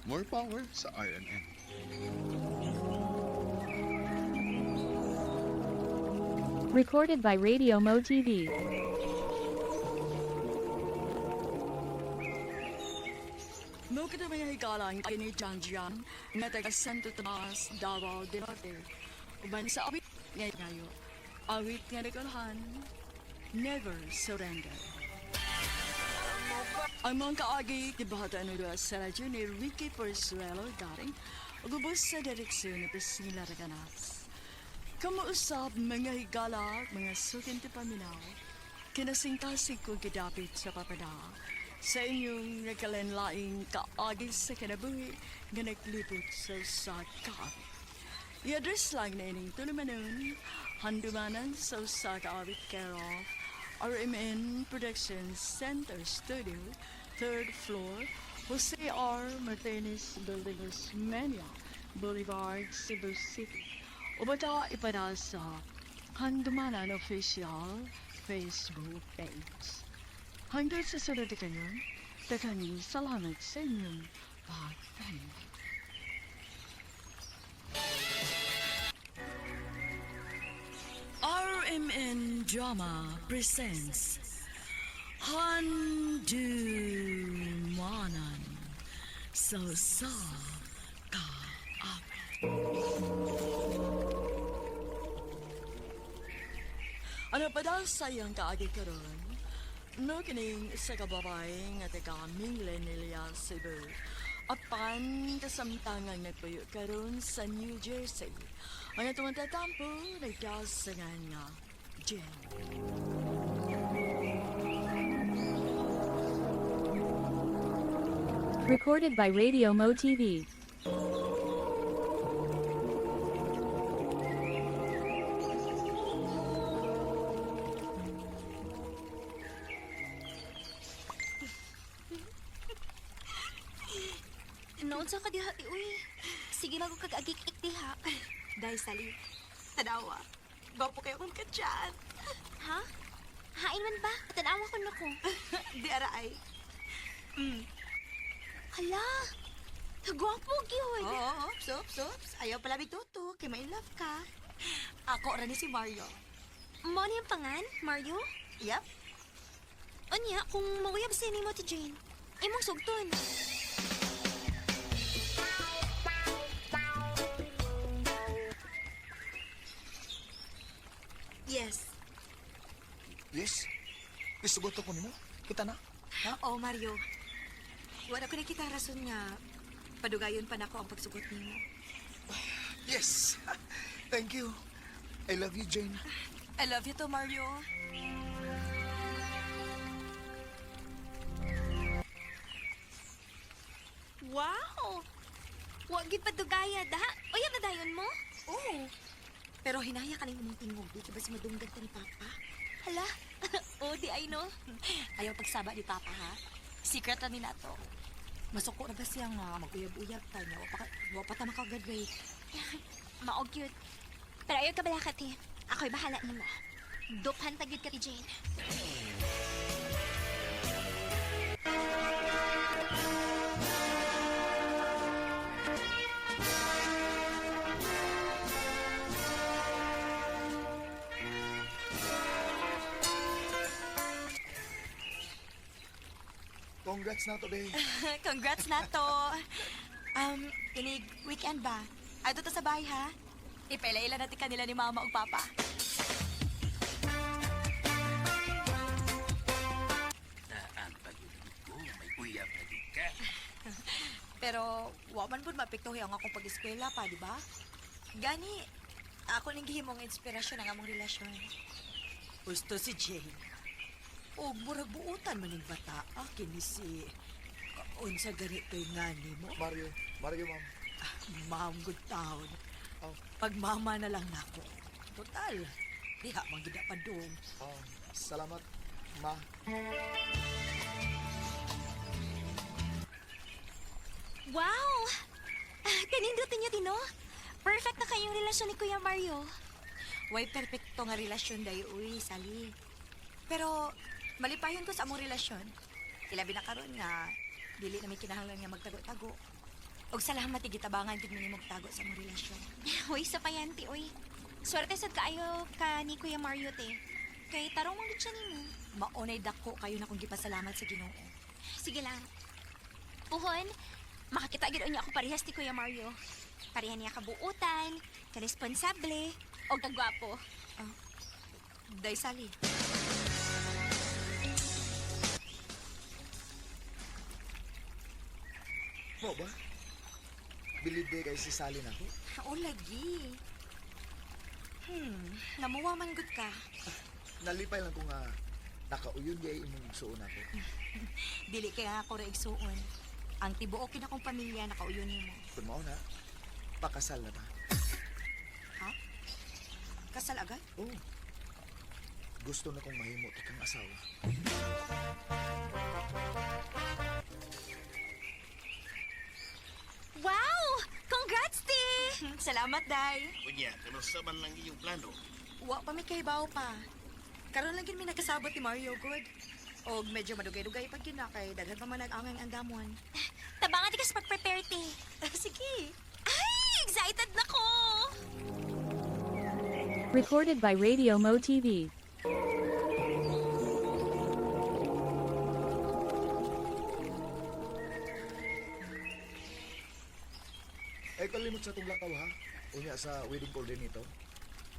More power sa RMN. Recorded by Radio Mo TV. Mo kita mga higalang kini John Gian nga taga Santo Tomas, Davao del Norte. Uban sa awit nga ngayo. Awit nga nagkalhan, Never Surrender. Ang mga kaagi, gibahatan na sa radyo ni Ricky Porzuelo Garing, ug ubos sa direksyon ni Priscilla Reganas. Kamuusap mga higala, mga sukin ti paminaw, kinasingkasig ko gidapit sa papada, sa inyong nagkalanlaing kaagi sa kinabuhi nga naglibot sa usa ka kaawit. I-address lang na ining tulumanon, handumanan sa usa ka awit care of RMN Production Center Studio, third floor, Jose R. Martinez Building, Osmeña Boulevard, Cebu City. O bata ipada sa Handumanan Official Facebook page. Hanggang sa sunod na kayo, daghang salamat sa inyong pagtayo. RMN Drama presents Handumanan sa sa kaawit. Ano pa daw sa iyang kaagi karon? No kining sa kababay nga taga Minglanilla, Cebu. Apan kasamtangang nagpuyo karon sa New Jersey. Ang atong tatampo nagdasangan nga Jen. Recorded by Radio Mo TV. Noon sa ka diha, ti, uy. Sige mago kag agik-ik diha. Dahil sali, tanawa. Gwapo kayo kong kachat. Ha? Hain man ba? Tanawa ko na ko. Di ara ay. Hala! Gwapo gyud. Oo, oops, oops, oops. Ayaw pala bituto, kay ma-in love ka. Ako ra ni si Mario. Mo ni ang pangan, Mario? Yep. Unya, kung mauyab sa nimo ti Jane, imong sugton. Yes. Yes. Isugot ko nimo. Kita na. Ha? Oo, Mario. Wala ko nakita rason nga padugayon pa nako ang pagsugot nimo. Yes. Thank you. I love you, Jane. I love you too, Mario. Wow! Wa gid padugaya da. Uyab na dayon mo? Oo. Pero hinaya ka ning imong tingog, di ka ba si madunggan ta ni Papa? Hala. O di ay no. Ayaw pagsaba ni Papa, ha? Secret na ni nato. Masuko na ba siya nga mag-uyab-uyab ta niya? Wa pa ta makagraduate. Mao gyud. Pero ayaw ka balakat eh. Ako'y bahala nimo. Duphan pa gyud ka ti Jane. Congrats na to, babe. Congrats na to. Inig weekend ba? Ay, ta sa bahay, ha? Ipaila-ila natin kanila ni Mama ug Papa. Daan pag-ibig ko, may uyab na gid ka. Pero, wa man pud maapektuhi ang akong pag-eskwela pa, di ba? Gani, ako ning gihimong inspirasyon ang among relasyon. Gusto si Jane. Og murag buutan man ning bata, ah, kini si unsa ganito'y ngani mo? Mario. Mario, ma'am. Ah, ma'am, good town. Oh. Pagmama na lang nako. Total, diha man gid pa dong. Oh, salamat, ma. Wow! Ah, kanindot ninyo tino. Perfect na kayong relasyon ni Kuya Mario. Way perpekto nga relasyon dayo uy, Sally. Pero malipayon ko sa among relasyon. Ilabi na karon nga dili na may kinahanglan nga magtago-tago. Og salamat gitabangan gid mi nimo tago sa among relasyon. Uy, sa payanti, uy. Swerte sad kaayo ka ni Kuya Mario, te. Kay tarong mong siya nimo. Maunay dako kayo na kong gipasalamat sa Ginoo. Sige lang. Puhon, makakita gid unya ako parehas ni Kuya Mario. Pareha niya kabuutan, karesponsable, o kagwapo. Day Sally. Mo ba? Bilib day kay si Sally na ako. O lagi. Namuwa man gud ka. Nalipay lang ko nga nakauyon di ay imong suon ako. Dili kay nga ako ra igsuon. Ang tibuok kina akong pamilya nakauyon nimo. Kung mao na, pakasal na ta. Ha? Kasal agad? Oo. Gusto na kong mahimo ti kang asawa. Wow! Congrats, te! Salamat, Day. Unya, kanusa man lang iyong plano. Wa pa mi kahibaw pa. Karon lang gid mi nakasabot ni Mario good. Og medyo madugay-dugay pag yun na kay daghan pa man ang ang damon. Tabangan ti ka sa pag-prepare, te. Sige. Ay, excited na ko! Recorded by Radio Mo TV. Ay kalimot sa tong lakaw ha. Unya sa wedding coordinator.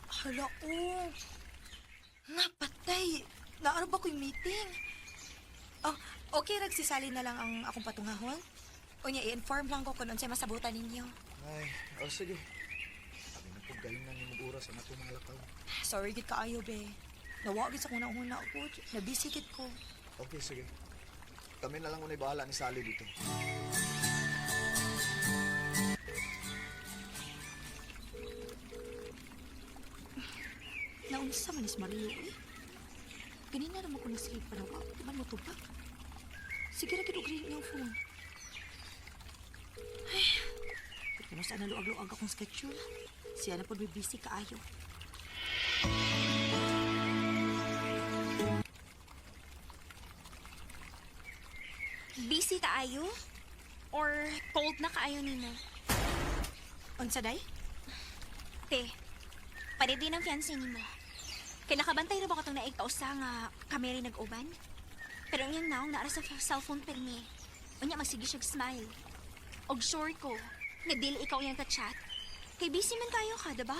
Hala, oh. Nga, patay. Naano ba ko'y meeting? Oh, okay, rag si Sally na lang ang akong patungahon. Unya, i-inform lang ko kung unsay masabutan ninyo. Ay, oh sige. Sabi na po, galing na nimong oras ang atong mga lakaw. Sorry, gid kaayo, be. Nawa gid sa kung una ko. Nabisi gid ko. Okay, sige. Kami na lang unay bahala ni Sally dito. Naunsa man is Mario, eh. Ganina naman ko nasilid pa nawa. Di man mo tubag. Sige ra gid og ring niyang phone. Ay, pero saan naluag-luag akong schedule. Siya na po may busy kaayo. Busy kaayo? Or cold na kaayo nimo? Unsa day? Te, pwede din ang fiancé nimo. Kay nakabantay ra ba katong naig kausa nga kami rin nag-uban? Pero ang iyang naong naara sa cellphone permi. Unya magsige siyag smile. Og sure ko, nga dili ikaw iyang ka-chat. Kay busy man kayo ka, diba?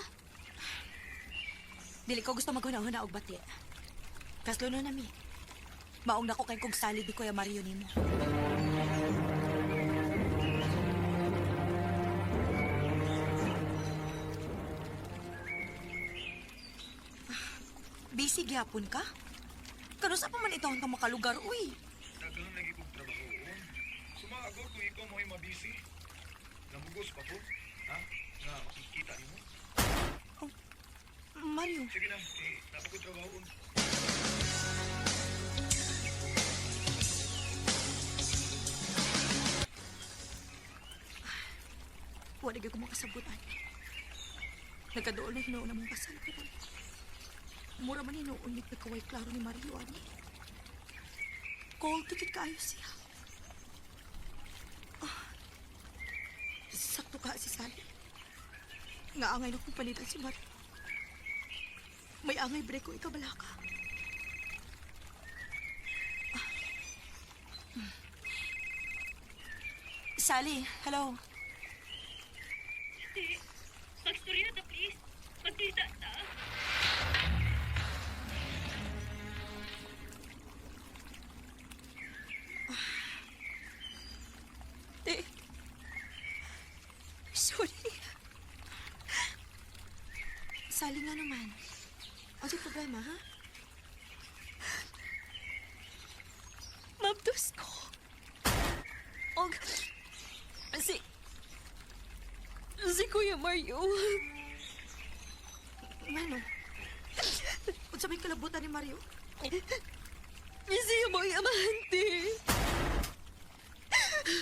Dili ko gusto maghuna-huna og bati. Kaslo na mi. Maong nako kay kog salid ni Kuya Mario nimo. Busy gyapon ka? Kanusa pa man itawon ka makalugar, uy. Daghang lagi kong trabaho. Sumaagod kung ikaw mo'y mabisi. Namugos pa ko, ha? Nga makikita nimo. Mario. Sige na, eh, dapat ko'y trabaho. Wala gyud ko makasabot ani. Nagkadool na hinuon na mong kasal pero mura man hinuon ni kaway klaro ni Mario ani. Cold ticket kaayo siya. Ah, sakto ka si Sally. Nga angay na kong palitan si Mario. May angay break ko ikabala ka. Ah. Sally, hello. Te, magstorya ta please. Magkita ta. Te. Sorry. Sally nga naman. Ano yung problema, ha? Mabdos ko. Og si si Kuya Mario. Ngano? Unsa may kalabutan ni Mario? Siya mo amante.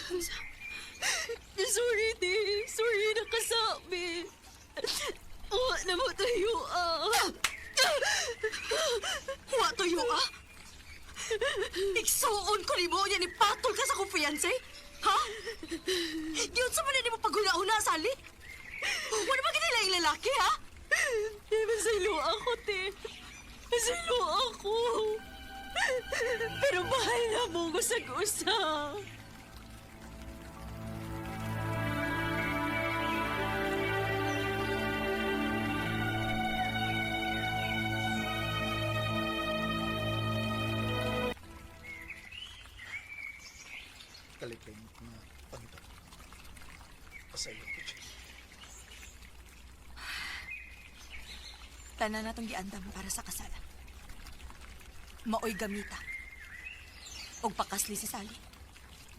Unsa? Sorry, te. Sorry, nakasabi. na mo tayo, ah. Wa tuyo, ah. Igsuon ko nimo niya ni patol ka sa akong fiancé? Ha? Yun sa man mo paghuna-huna, Sally? Wala ba kita laing lalaki, ha? Masaylo ako, te. Masaylo ako. Pero mahal na mo ko sa usa. Kalipay mo nga pangita. Pasayo ko, Jay. Tanan na tong giandam para sa kasal. Maoy gamita. Og pakasli si Sally.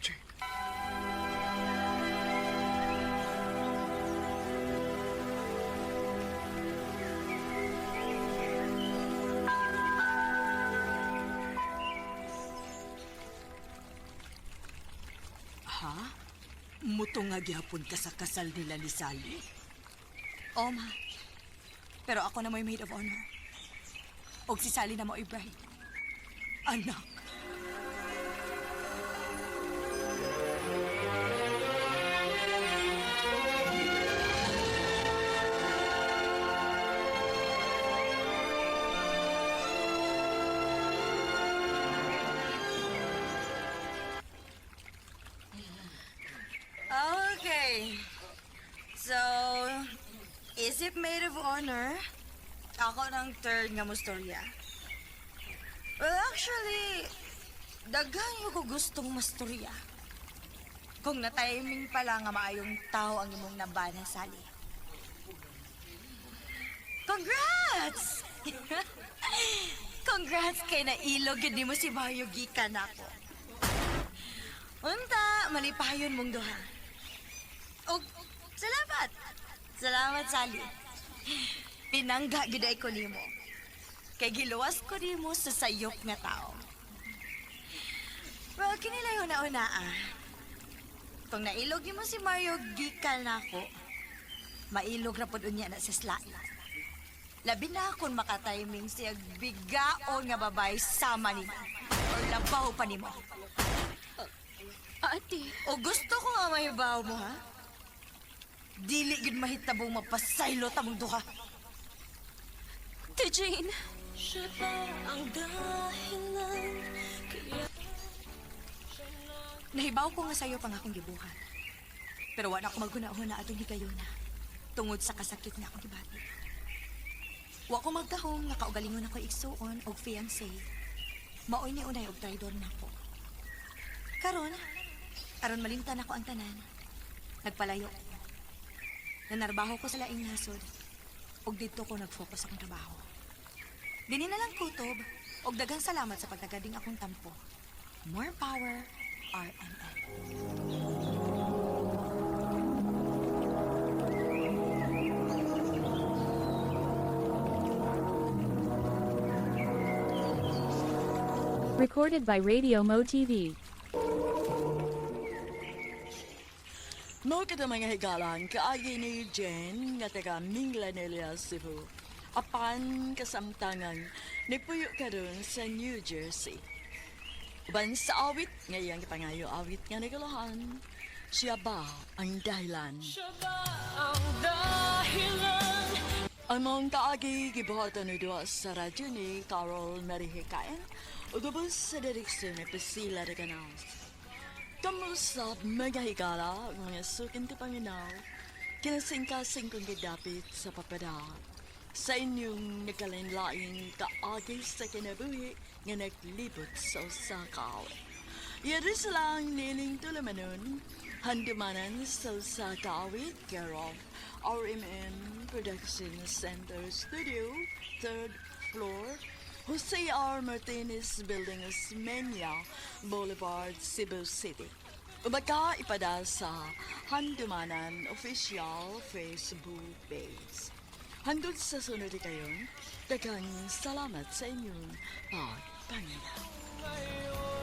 Jay. Ha? Muto nga gihapon ka sa kasal nila ni Sally? Oo, ma. Pero ako na mo'y maid of honor. Og si Sally na mo'y bride. Anak. Okay. So, is it maid of honor? Ako ng third nga mustorya. Well, actually, daghan yung ko gustong mastorya. Kung na-timing pala nga maayong tao ang imong nabana, Sally. Congrats! Congrats kay nailog yun nimo si Mario gikan ako. Unta, malipayon mong duha. Og salamat. Salamat, Sally. Pinangga gid ay ko nimo. Kay giluwas ko nimo sa sayop nga tao. Well, kinilay una-una ah. Kung nailog nimo si Mario gikan nako, mailog ra pod unya na sa slain. Labi na kung makatiming siya bigaon nga babae sama nimo. Or labaw pa nimo. Ate. O gusto ko nga mahibaw mo, ha? Dili gid mahitabong mapasaylo tamong duha. Te Jane. Siya ba ang dahilan kaya Nahibaw ko nga sayo pang akong gibuhat. Pero wala ko maghuna-huna atong higayona. Tungod sa kasakit nga akong gibati. Wa ko magtahong nga kaugalingon ako igsuon og fiancé. Maoy ni unay og traidor nako. Karon, aron malimtan ako ang tanan. Nagpalayo ko. Nanarbaho ko sa laing nasod. Og didto ko nag-focus akong trabaho. Dini na lang kutob og daghang salamat sa pagtagading akong tampo. More power, RMN. Recorded by Radio Mo TV. Mo kita mga higalan kaagi ni Jen nga taga Minglanilla, Cebu. Apan kasamtangan nagpuyo karon sa New Jersey. Uban sa awit ngayang gipangayo awit nga nagalahan. Siya ba ang dahilan? Siya ba ang dahilan? Ang mga kaagi gibuhatan ni duha sa radyo ni Carol Marihikain ug ubos sa direksyon ni Priscilla de Canals. Kamusap mga higala, mga sukin ti Panginoon, kinasingkasing kong gidapit sa papada. Sa inyong nagkalain-laing kaagi sa kinabuhi nga naglibot sa usa ka awit. Yaris lang nining tulamanon, handumanan sa usa ka awit, care of RMN Production Center Studio, third floor, Jose R. Martinez Building, Osmeña Boulevard, Cebu City. Ubaka ipada sa Handumanan Official Facebook page. Hanggang sa sunod kayon, daghang salamat sa inyong pagpanginaw. Ngayon.